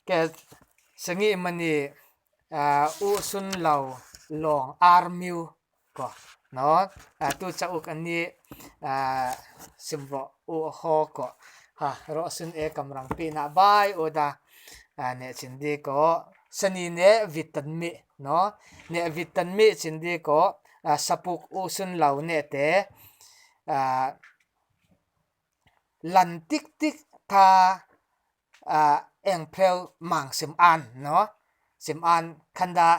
Ke sangi mani u sun lo long armiu ko no tu chauk ani simvo u ho ko ha ro sun e kamrang pi na bai u da ne chindi ko sani ne vitan mi no ne vitan mi chindi ko sapuk u sun lo ne te lan tik tik tha eng pheu mang sim an no sim an khanda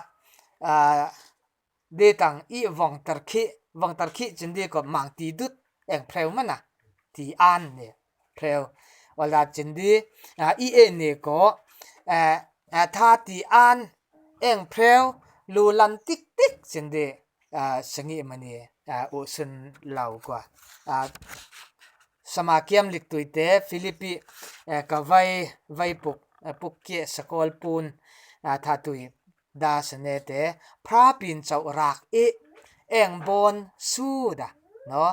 de tang i vong tar khi vong tar khi chindi ko mang ti dut eng pheu mana ti an ne pheu wala chindi i e ne ko tha ti an eng pheu lu lan tik tik chindi sangi mani u sun lau kwa sama kiam lik tuite Philippi ka vai vai puk puk ke sakol pun tha tui da sane te phra pin chau rak i eng bon su da no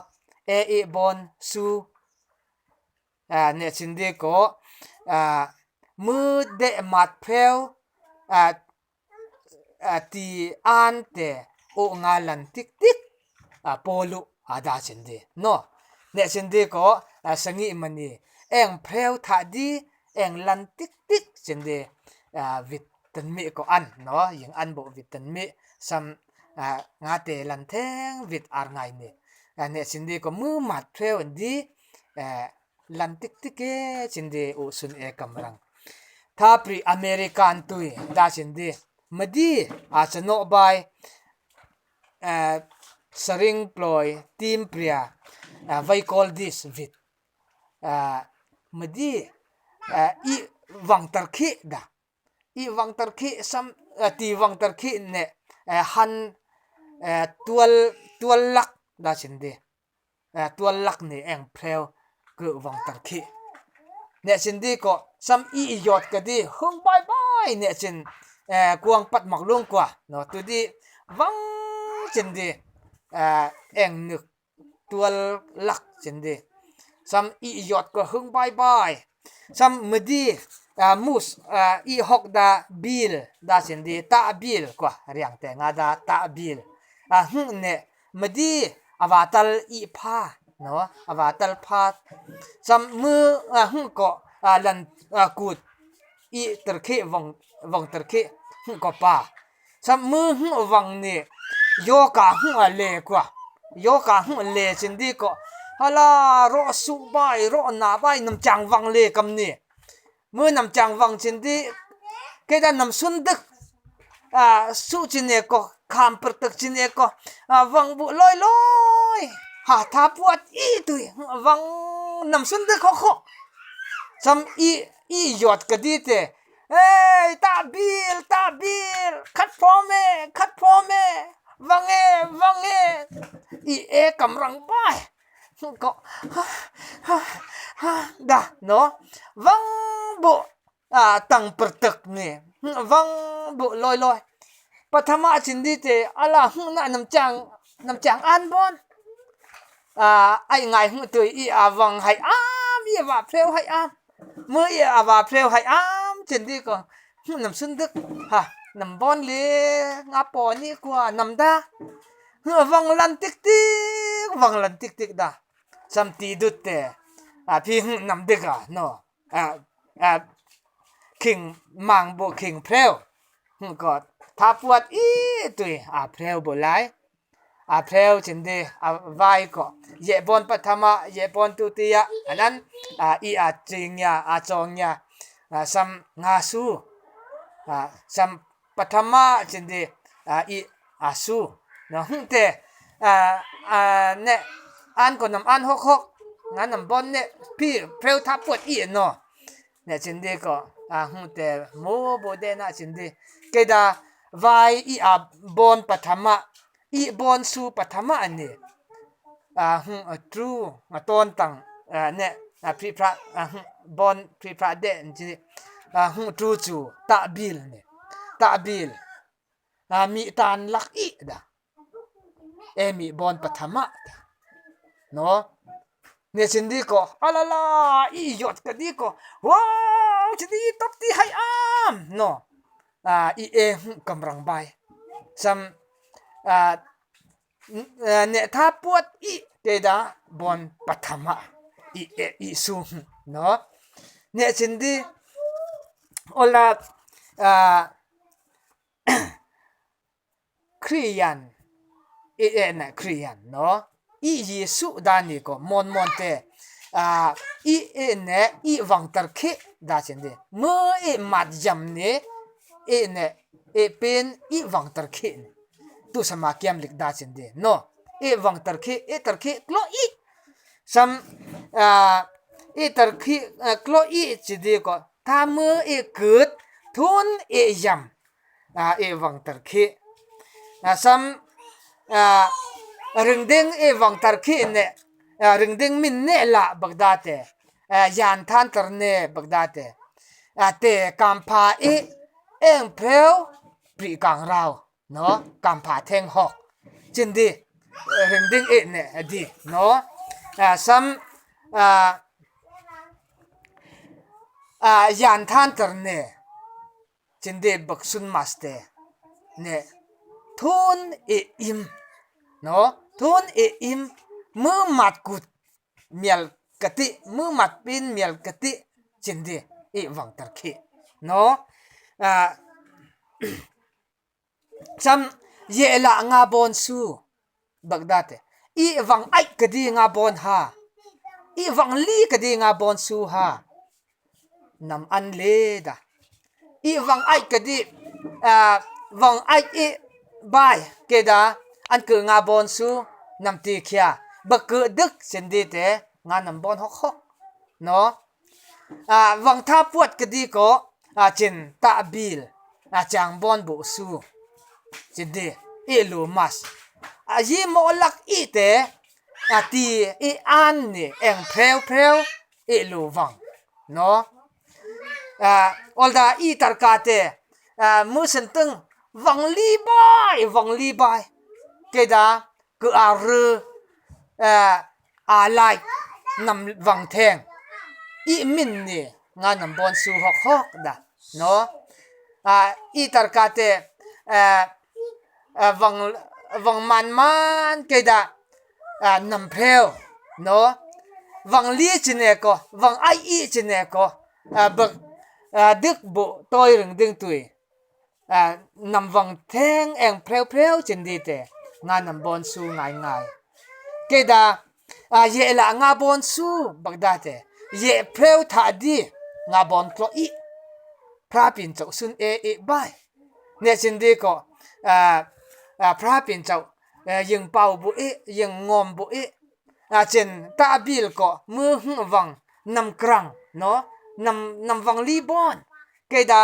e i bon su ne chindi ko mu de mat pheu ti an te u nga lan tik tik polu da chindi no ne chindi ko sangi mani eng pheu tha di eng lan tik tik chindi vit tan mi ko an no ying an bo vit tan mi sam nga te lan theng vit ar ngai ni ne chindi ko mu mat pheu di lan tik tik e chindi u sun e kamrang tha pri American tui da chindi madi a chano bai saring ploi team pria vai call this vit madi i wang tar khi da i wang tar khi sam ti wang tar khi ne han tual tual lak da chindi tual lak ni eng pheu ku wang tar khi ne chindi ko sam i yot ka di hung bai bai ne chin kuang pat mak lung kwa no tu di wang chindi eng nuk tual lak chindi sam i yot ko hung bai bai sam madi mus i hok da bil da chindi ta bil kwa riang te nga da ta bil hung ne madi awa tal i pha no awa tal pha sam mu hung ko lan kut i tar khi vong vong tar khi hung ko pa sam mu hung wang ni yoga hung a le kwa yoga hung le chindi ko hala ro su bai ro na bai nam chang wang le kam ni mu nam chang wang chindi ke da nam sun dik su chin e ko kham per tak chin e ko wang bu loi loi ha tha puat i tui wang nam sun dik kho kho sam i i yot ka di te ê ta bil ta bil khat pho me khat pho me wang e wang e i e kam rang bai ko ha ha ha da no wang bu tang per tak ni wang bu loi loi pathama chindi te ala hung na nam chang nam chang an bon ai ngai hung tui i a wang hai am i wa pheu hai am mu i a wa pheu hai am chindi ko hung nam sun dik ha nam bon le nga po ni kwa nam da wang lan tik tik wang lan tik tik da sam ti dut te a phi hung nam dik a no a a khing mang bo khing pheu hung ko tha puat i tui a pheu bo lai a pheu chindi a vai ko ye bon pathama ye bon tu tia anan a i a chingya a chongya sam nga su sam pathama chindi a i a su no hung te a a ne an ko nam an hok hok nga nam bon ne pi pheu tha puat i no ne chindi ko a hung te mo bo de na chindi ke da vai i a bon pathama i bon su pathama ani a hung a true a ton tang ne a phi phra a hung bon phi phra de chi a hung tru chu ta bil ne ta bil a mi tan lak i da e mi bon pathama no ne chindi ko alala i yot ka di ko wow chindi top ti hai am. am no i e hmuh kam rang bai sam ne tha puat i te da bon patham ah i e i su no ne chin di ola Kriyan i e na Kriyan no i Jesuh da ni ko mon mon te i e ne i wangter khi da chin di mu i mat jam ni i ne i pin i wangter khi ni tu sama kiam lik da chin di no i wangter khi i ter khi klo i sam i ter khi klo i chi di ko tha mu i kut thun i yam i vangter khih. Sam ringding i vangter khih ne ringding min ne la bagda te yan than ter ne bagda te te kam pha i eng pheu pri kang rau no kam pha theng hok chin di ringding i ne di no sam yan than ter ne Cinde baksun maste ne thun i im no thun i im mu mat kut mial kati mu mat pin mial kati cinde i wangter khi no Cam ye la nga bon su Baghdad i wang aih ka di nga bon ha i wang li ka di nga bon su ha nam an le da i wang aih ka di wang aih i bai ke da an ke nga bon su nam ti khia ba ke dik sin di te nga nam bon hok hok no Vangtha puat ka di kaw cin tah bil chang bon bu su cin di i lu mas. Yi maw lak i te ti i an ni eng phreu phreu i lu vang no. Olda i tarka te mu sen tung vang li bai vang li bai keda ku a ru Aa lai nam vang theng i min ni nga nam bon su hok hok da no i tarka te vang vang man man ke da nam pheu no vang li chine ko vang ai i chine ko bak dik bu toi ring ding tui Nam vang theng eng phreu phreu chin di te nga nam bon su ngai ngai. Ke da ye la nga bon su bak da te ye phreu tha di nga bon tlo i phra pin chau sun e e bai. Ne chin di ko phra pin chau ying pau bu i ying ngom bu i chin ta bil ko mu hng vang nam krang no nam nam vang li bon Keida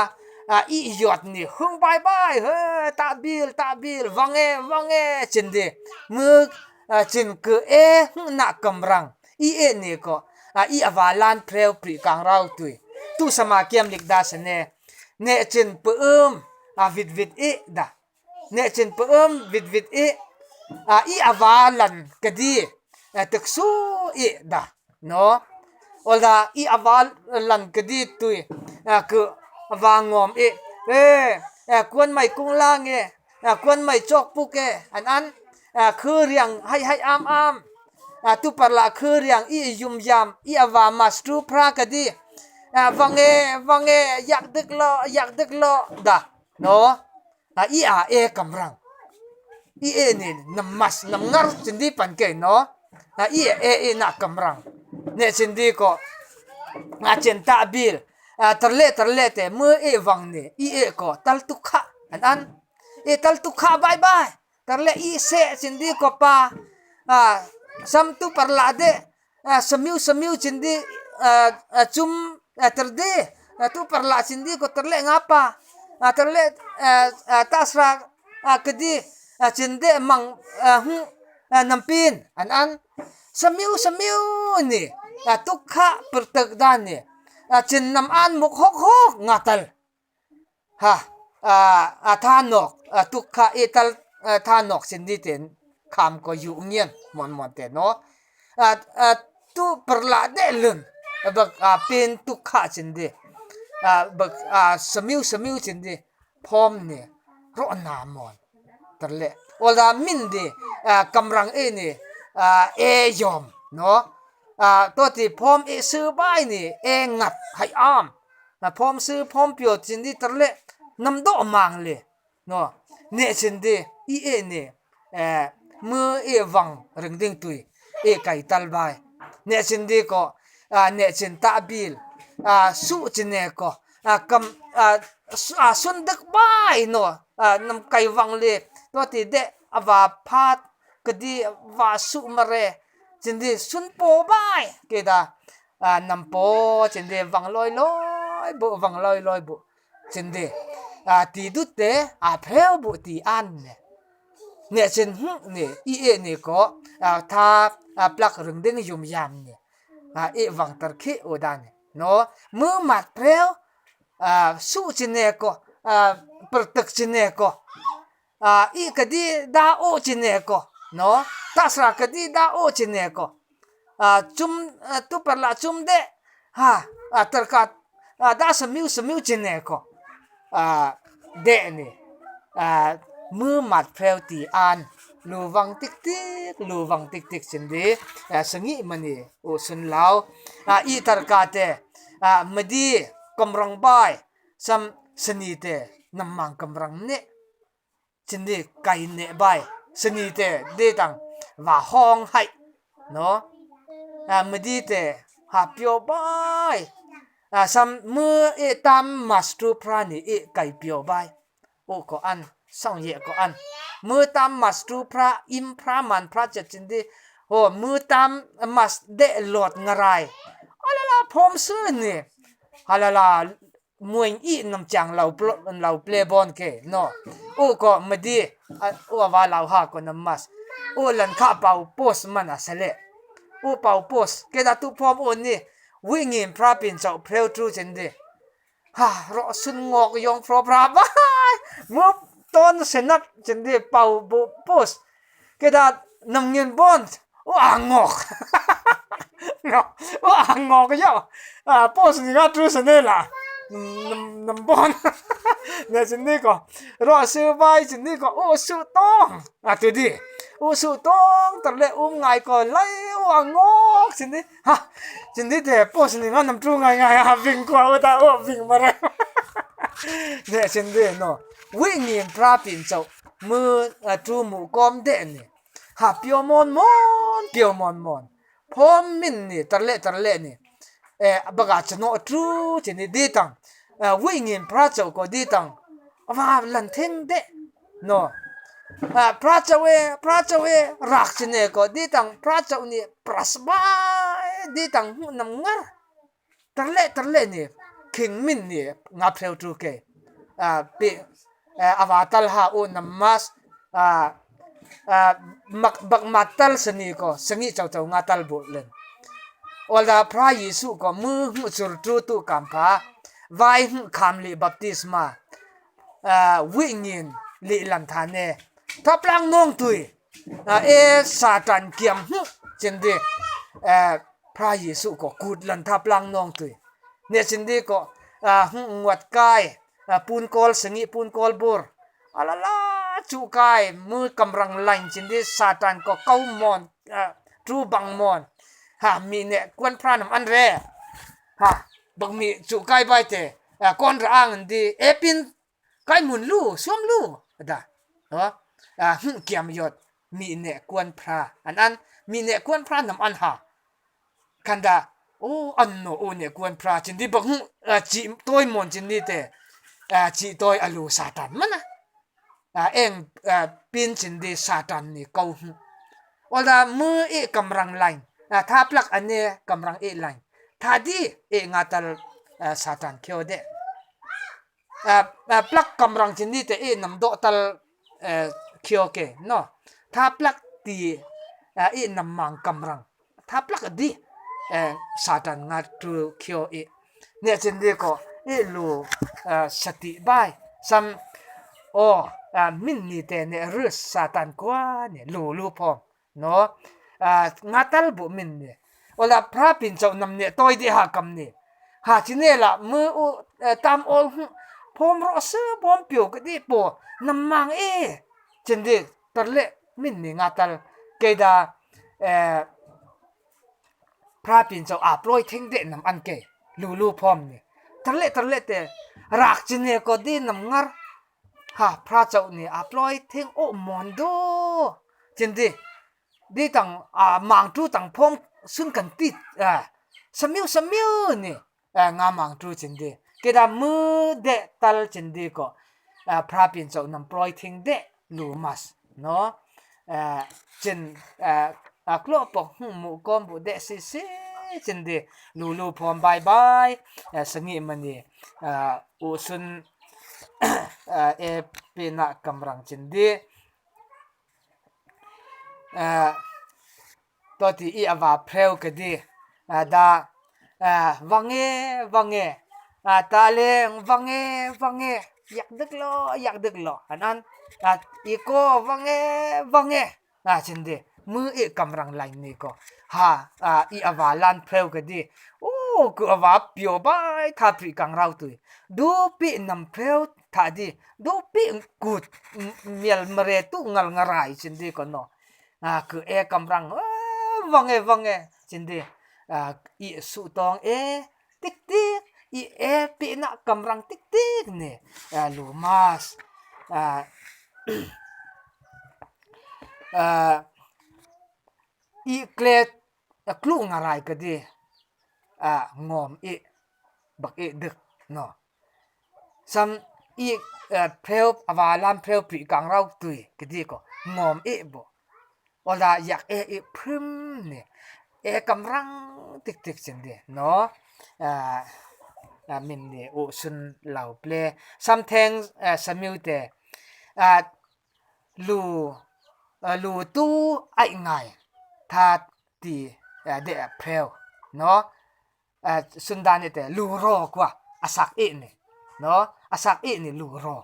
i yot ni hung bai bai he ta bil ta bil wang e wang e chin di mu chin ke e hung na kam rang i e ni ko i awa lan phreu pri kang rau tui tu sama kiam lik da sene ne chin pu um a vit vit i da ne chin pu um vit vit i i awa lan ka di tuk su i da no olda i awa lan ka di tui ku awa ngom i e kuan mai kung lang e kuan mai chok puk e an an khu riang hai hai am am tu par la khu riang i yum yam i awa mas tu phra ka di wang e wang e yak dik lo yak dik lo da no i a e kam rang i e ni nam mas nam ngar chindi pan ke no i e e na kam rang ne chindi ko a chen ta bil tarle tarle te mu e wang ni i e ko tal tu kha an an e tal tu kha bai bai tarle i se chindi ko pa sam tu par la de samiu samiu chindi chum terde tu parla chindi ko terle nga pa terle tasra kadi chinde mang hu nampin an an samiu samiu ni tukha pertek dan ni chin nam an muk hok hok nga tal Ha a tha nok tuk kha i tal tha nok sin di ten kham ko yu ngian mon mon te no tu perla de lun bak pin tuk kha chin di Samiu samiu chin di phawm ni rawh na mawn tar le awla min di kamrang e ni e yom no to ti phawm e su bai ni e ngat hai am phawm su phawm pio chin di tar le nam do mang le no ne chin di i e ni mu e wang ring ding tui e kai tal bai ne chin di ko ne chin ta bil su chin ne ko kam sun dak bai no nam kai wang le to ti de awa phat kadi wa su mare chin di sun po bai ke da nam po chin di wang loi loi bu wang loi loi bu chin di ti dut te a pheu bu ti an ne ne chin hu ne i e ne ko tha plak ring ding yum yam ne e wang tar khi o da ne no mu mat pheu su chin ne ko per tak chin ne ko i ka di da o chin ne ko no ta sra ka di da o chin ne ko chum tu per la chum de ha tar ka da samiu samiu chin ne ko de ni mu mat pheu ti an lu wang tik tik lu wang tik tik chin di sangi mani u sun lau i tar ka te madi kamrang bai sam sani te nam mang kamrang ne chin di kai ne bai sani te de tang wa hong hai no madi te ha pio bai sam mu e tam mas tu pra ni e kai pio bai u ko an song ye ko an mu tam mas tu pra im pra man pra chet chin di o mu tam mas de lot ngarai alala phom su ni halala muing i nam chang lo lo play bon ke no u ko madi u wa lau ha ko nam mas u lan kha pau post man a sale u pau post ke da tu phom u ni wi ngin pra pin chau pheu tu chen di ha ro sun ngok yong pro pra ba mu ton senat chen di pau bu post ke da nam ngin bon u a ngok no u a ngok yo a post ni ga tu sene la nam bon ne chin ni ko ro su bai chin ni ko u su tong a tu di u su tong tar le um ngai ko lai u a ngok chin ni ha chin ni te post ni nga nam tu ngai ngai ha ving ko u ta u ving ma re ne chin di no wi ngin pra pin chau mu tu mu kom de ni ha pio mon mon pio mon mon phom min ni tar le tar le ni e baga chano tu chin ni di tang wi ngin pra chau ko di tang wa lan theng de no pra chau e pra chau e rak chin e ko di tang pra chau ni pras bai di tang hu nam ngar tar le tar le ni khing min ni nga pheu tu ke pi awa tal ha u nam mas mak bak ma tal sani ko sangi chau chau nga tal bu len ola phra Yisu ko mu hu chur tu tu kam pha vai hu kham li baptisma wi ngin li lam tha ne thap lang nong tui e satan kiam hu chen di phra Yisu ko kut lan thap lang nong tui ne chen di ko hu nguat kai pun kol sangi pun kol bur alala chu kai mu kamrang lain chin di satan ko kau mon tu bang mon ha mi ne kwan phra nam an re ha bak mi chu kai bai te kon ra ang di epin kai mun lu suam lu da no hu kiam yot mi ne kwan phra an an mi ne kwan phra nam an ha kanda o an no o ne kwan phra chin di bak hu chi toi mon chin ni te chi toi alu satan mana eng pin chin di satan ni kau hu ola mu e kamrang line tha plak ane kamrang e line tha di e nga tal satan khyo de plak kamrang chin ni te e nam do tal khyo ke no tha plak ti e nam mang kamrang tha plak di satan nga tu khyo e ne chin di ko e lu sati bai sam o min ni te ne rus satan kwa ni lu lu phom no nga tal bu min ni ola phra pin chau nam ne toi di ha kam ni ha chine la mu u tam awl hu phom ro se bom pio ka di po nam mang e chen di tar le min ni nga tal ke da phra pin chau a ploi thing de nam an ke lu lu phom ni tar le tar le te rak chin e ko di nam ngar ha phra chau ni a ploi thing o mon do chen di di tang a mang tu tang phom sun kan ti a samiu samiu ni nga mang tu chin di ke da mu de tal chin di ko phra pin chau nam ploi thing de lu mas no chin klo pok hu mu kom bu de si si chin di lu lu phom bye bye sangi mani u sun e pina kamrang chin di To ti i ava phreu ka di da vange vange ta leng vange vange yak dik lo yak dik lo an an i ko vange vange chin di mu i kamrang lai ni ko ha i ava lan phreu ka di u ku ava pio bai tha phi kang rau tui du pi nam phreu tha di du pi kut mial mare tu ngal ngarai chin di ko no ku e kamrang vange vange chin di i su tong e tik tik i e pi na kamrang tik tik ni lu mas i kle klu ngarai ka di ngom i bak i dik no sam i phreu awa lam phreu pi kang rau tui ka di ko ngom i bo ola yak e i phrim ni e kamrang tik tik chin di no min ni u sun lau ple sam theng samiu te lu lu tu ai ngai tha ti de phreu no sundan te lu ro kwa asak i ni no asak i ni lu ro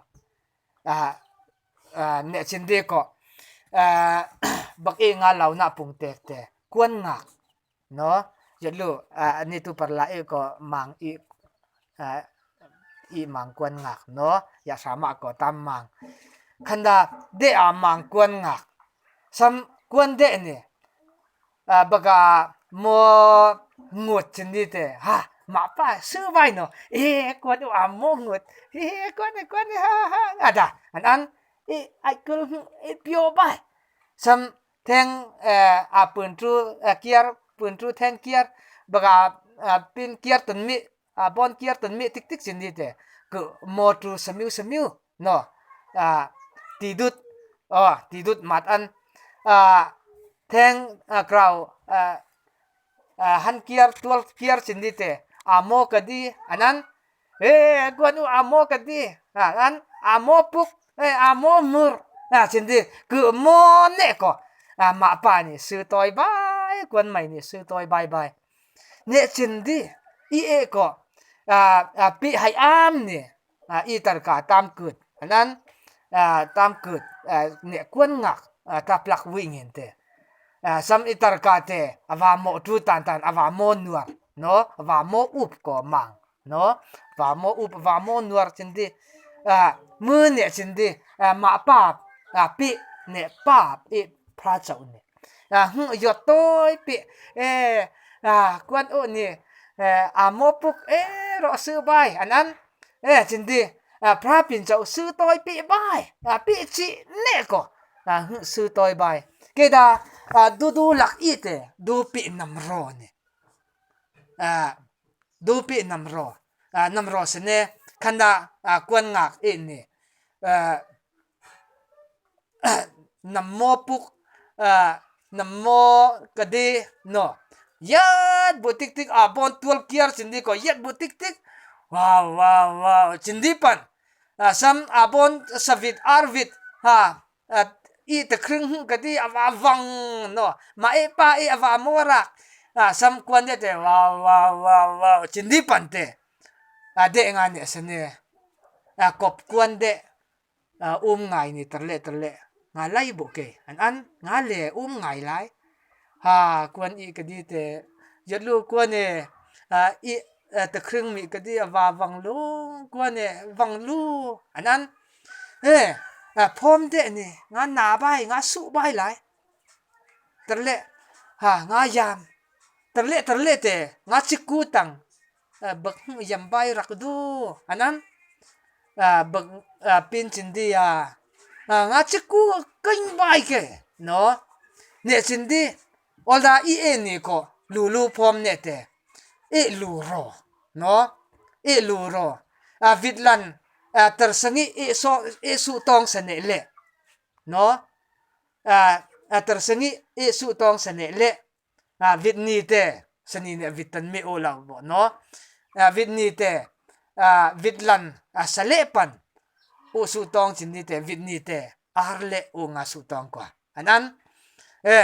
ne chin di ko bak i nga lau na pung tek te kuan ngak no yet lu ni tu par la i ko mang i i mang kuan ngak no ya sama ko tam mang khanda de a mang kuan ngak sam kuan de ni baka mo ngut chin di te ha ma pa su vai no e kuan u a mo ngut he kuan e kuan e ha ha ada an an e ai kul e pio bai sam theng a pun tu kiar pun tu theng kiar baka pin kiar tun mi a bon kiar tun mi tik tik chin di te ku mo tu samiu samiu no ti dut oh ti dut mat an theng krau han kiar tual kiar chin di te a mo ka di anan e guan u a mo ka di an a mo puk e a mo mur a chin di ku mo ne ko a ma pa ni su toi bai kuan mai ni su toi bai bai ne chin di i e ko a pi hai am ni i tar ka tam kut anan tam kut ne kuan ngak ta plak wi ngin te sam i tar ka te awa mo tu tan tan awa mo nuar no awa mo up ko mang no wa mo up wa mo nuar chin di mu ne chin di ma pa pi ne pa i phra chau ni hu yot toi pi e kuan u ni a mo puk e ro su bai an an e chin di phra pin chau su toi pi bai pi chi ne ko hu su toi bai ke da du du lak i te du pi nam ro ni du pi nam ro nam ro se ne khanda kuan ngak i ni nam mo puk nam mo kadi no yat bu tik tik a bon tual kiar chindi ko yat bu tik tik wow wow wow chindi pan sam a bon savit arvit ha i te khring hu kadi awa wang no ma e pa e awa mo rak sam kwan de te wow wow wow wow chindi pan te a de nga ne sene a kop kwan de um ngai ni tarle tarle nga lai bo ke an an nga le um ngai lai ha kwan i ka di te yat lu kwan e i Takhring mi ka di a va vang lung kua ne vang lu an an e phawm deh ni nga na bai nga su bai lai tar le ha nga yam tar le tar le te nga chiku tang bak hmu yam bai rak du an an bak pin chin di a nga chiku kain bai ke no ne chin di Awla i e ni ko lu lu phawm ne te e lu ro no e lu ro a vitlan a tersangi e so e su tong sa ne le no a tersangi e su tong sa ne le a vit ni te sani ne vit tan me o lo bo no a vit ni te a vitlan a sale pan u su tong chin ni te vit ni te ar le u nga su tong kwa An an e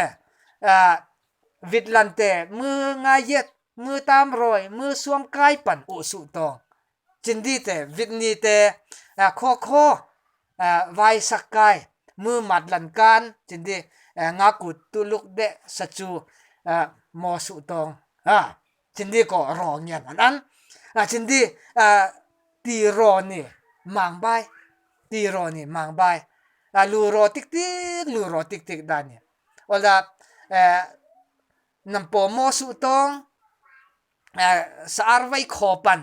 vitlan te mu nga yet mu tam roi mu suam kai pan u su tong chindi te vitni te kho kho vai sak kai mu mat lan kan chindi nga kut tu luk de sa chu mo su tong a chindi ko ro ngian an an chindi ti ro ni mang bai ti ro ni mang bai lu ro tik tik lu ro tik tik da ni ola nam po mo su tong sa ar vai kho pan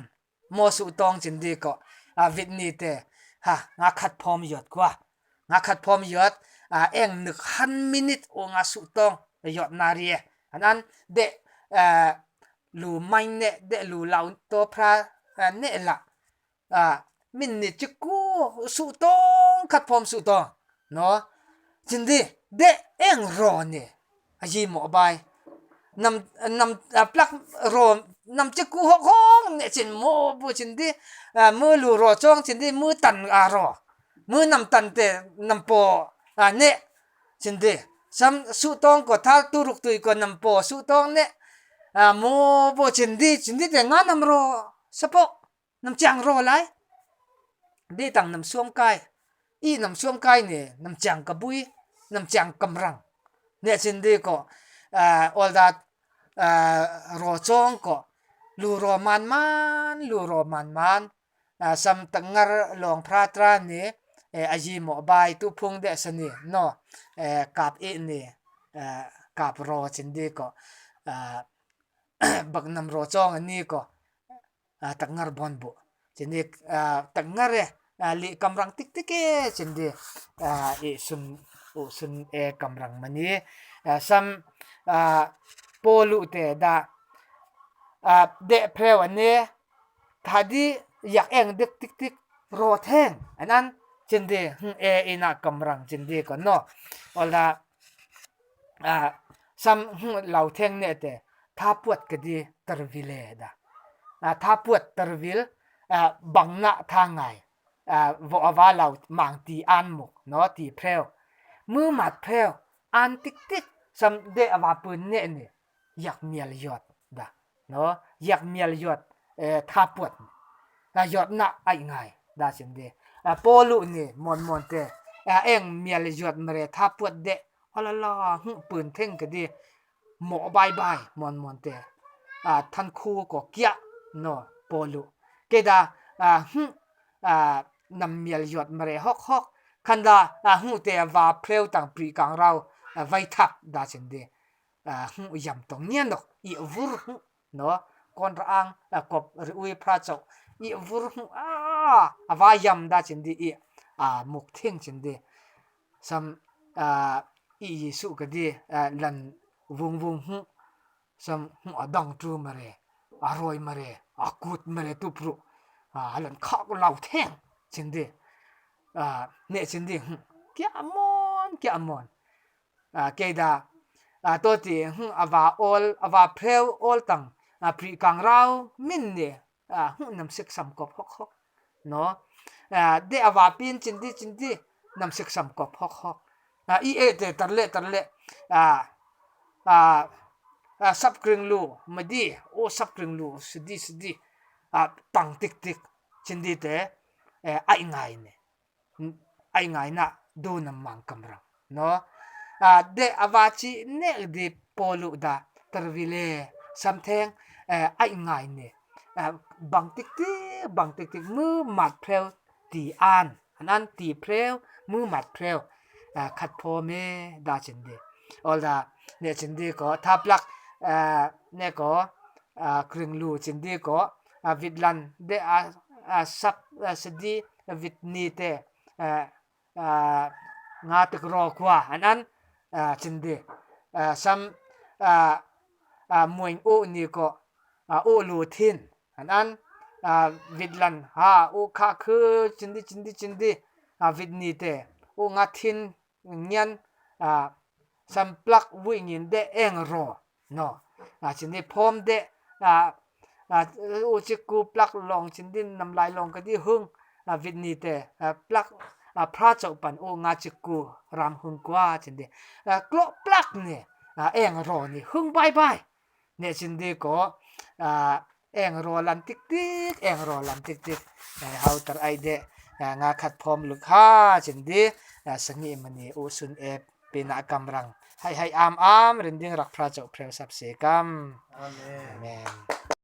mo su tong chin di ko vit ni te ha nga khat phom yot kwa nga khat phom yot eng nuk han minute o nga su tong yot na rie an an de lu mai ne de lu lau to phra ne la min ni chi ku su tong khat phom su tong no chin di de eng ro ni a yi mo bai nam nam plak ro nam chi ku hok hong ne chin mo bu chin di mu lu ro chong chin di mu tan a ro mu nam tan te nam po a ne chin di sam su tong ko thal tu ruk tui ko nam po su tong ne mo bu chin di chin di te nga nam ro sapo Nam chiang ro lai. Di tang nam suam kai. I nam suam kai ni nam chiang ka bui, nam chiang kam rang. Ne chin di ko all that ro chong ko lu ro man man lu ro man man sam tangar long phra tra ni ayi mo bai tu phung de sani no kap i ni kap ro chin di ko bak nam ro chong ani ko takngar bon bu chini takngar e li kamrang tik tik e chindi i sun u sun e kamrang mani sam polu te da de phreu ane thadi yak eng dik tik tik ro theng anan chindi hng e ina kamrang chindi ko no ola sam hng lau theng ne te tha puat ka di tarvile da tha puat tarvil bang na tha ngai vo awa lau mang ti an muk no ti phreu mu mat phreu an tik tik sam de awa pun ne ni yak mial yot da no yak mial yot tha puat yot na ai ngai da sim de polu ni mon mon te eng mial yot mare tha puat de holala hu pun theng ka di mo bai bai mon mon te than khu ko kia no polu ke da hu nam mial yot mare hok hok khan da hu te wa phreu tang pri kang rau vai thak da chen de hu yam tong nien dok i vur hu no kon ra ang kop ri ui phra chau i vur hu a awa yam da chen di i a muk thing chen de Sam i Jesuh ka di lan vung vung hu sam hu a dang tu mare a roi mare a kut mare tu pru a lan khak lau theng chin di ne chin di hu kya mon kya mon ke da to ti hu awa ol awa phreu ol tang pri kang rau min ni hu nam sik sam kop hok hok no de awa pin chin di chin di nam sik sam kop hok hok i e te tar le tar le a sap kring lu ma di o sap kring lu sidi sidi a tang tik tik chin di te ai ngai ne ai ngai na du nam mang kam rang no de awa chi ne di polu da tarvile samtheng ai ngai ne. Bang tik tik bang tik tik mu mat phreu ti an an an ti phreu mu mat phreu khat pho me da chin di ol da ne chin di ko tha plak ne ko kring lu chin di ko vit lan de a sak sadi vit ni te nga tik ro kwa an an chin di sam muin u ni ko u lu thin an an vit lan ha u kha khu chin di chin di chin di vit ni te u nga thin ngian sam plak vui ngin de eng ro no chin di phom de u chik ku plak long chin din nam lai long ka di hung vit ni te plak phra chau pan u nga chik ku ram hung kwa chin di klo plak ni eng ro ni hung bai bai ne chin di ko eng ro lan tik tik eng ro lan tik tik hau tar ai de nga khat phom luk ha chin di sangi mani u sun e pina kamrang hai hai am am rinding rak phra chau phreu sap se kam. Amen. Amen.